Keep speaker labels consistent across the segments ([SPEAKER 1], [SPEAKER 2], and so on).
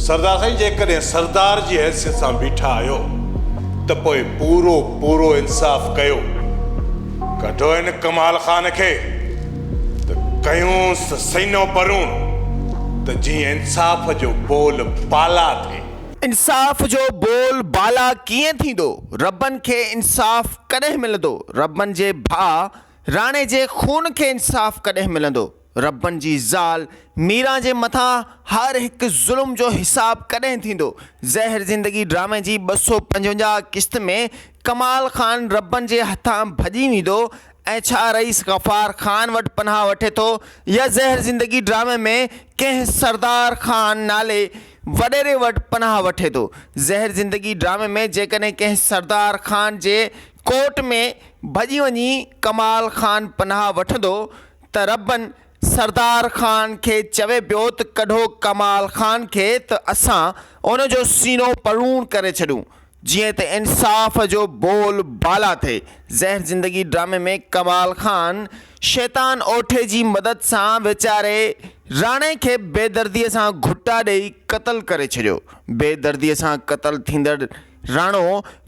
[SPEAKER 1] سردار سائين جيڪڏهن سردار جي حيثيت سان بيٺا آهيو ته پوء پورو پورو انصاف ڪيو. ڪڍو هن ڪمال خان کي ته ڪيونس سينو پرون ته جيئن انصاف جو بول بالا ٿئي.
[SPEAKER 2] انصاف جو بول بالا ڪيئن ٿيندو؟ ربن کي انصاف ڪڏهن ملندو؟ ربن جي ڀاء راڻي جي خون کي انصاف ڪڏهن ملندو؟ ربن جي زال ميران جي مٿان هر هڪ ظلم جو حساب ڪڏهن ٿيندو؟ زهر زندگي ڊرامي جي 255 قسط ۾ ڪمال خان ربن جي هٿان ڀڄي ويندو ۽ ڇا رئيس غفار خان وٽ پناهه وٺي ٿو يا زهر زندگي ڊرامي ۾ ڪنهن سردار خان نالي وڏيري وٽ پناهه وٺي ٿو؟ زهر زندگي ڊرامي ۾ جيڪڏهن ڪنهن سردار خان جي ڪوٽ ۾ ڀڄي وڃي ڪمال خان پناهه وٺندو ته ربن سردار خان کي چوي پيو ته ڪڍو ڪمال خان کي ته اسان ان جو سينو پروڻ ڪري ڇڏيون جيئن ته انصاف جو بول بالا ٿئي. زهر زندگي ڊرامي ۾ ڪمال خان شيطان اوٺي جي مدد سان ويچاري راڻي کي بيدردي سان گهٽا ڏئي قتل ڪري ڇڏيو. بيدردي سان قتل ٿيندڙ راڻو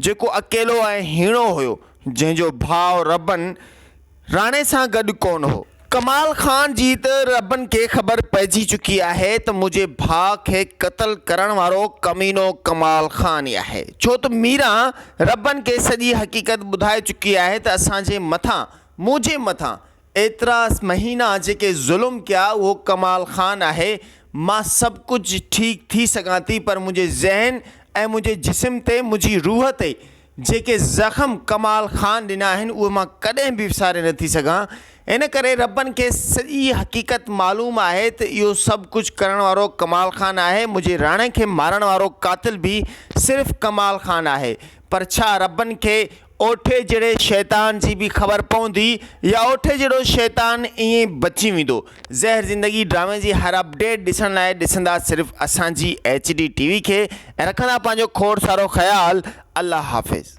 [SPEAKER 2] جيڪو اڪيلو ۽ هيڻو هيو جنهن جو ڀاء ربن راڻي سان گڏ ڪونه هو. ڪمال خان جي ته ربن کي خبر پئجي چڪي آهي ته منهنجي ڀاء کي قتل ڪرڻ وارو ڪمينو ڪمال خان ئي آهي ڇو ته ميران ربن کي سڄي حقيقت ٻڌائي چڪي آهي ته اسان جي مٿان منهنجي مٿان ايترا مهينا جيڪي ظلم ڪيا اهو ڪمال خان آهي مان سڀ ڪجهه ٺيڪ ٿي سگهان ٿي پر منهنجي ذهن ۽ منهنجي جسم تي منهنجي روح تي جيڪي زخم ڪمال خان ڏنا آهن اهي مان ڪڏهن به وساري نه ٿي سگهان. ان ڪري ربن کي سڄي حقيقت معلوم آهي ته اهو سڀ ڪجهه ڪرڻ وارو ڪمال خان آهي. منهنجي راڻي کي مارڻ وارو قاتل به صرف ڪمال خان آهي. پر ڇا ربن کي اوٺي جهڙي شيطان جي به خبر پوندي يا اوٺي جهڙو شيطان ائين ئي بچي ويندو. زهر زندگي ڊرامي جي هر اپڊيٽ ڏسڻ لاء ڏسندا صرف اسان جي ايڇ ڊي ٽي وي کي ۽ رکندا پنهنجو کوڙ سارو خيال الله حافظ.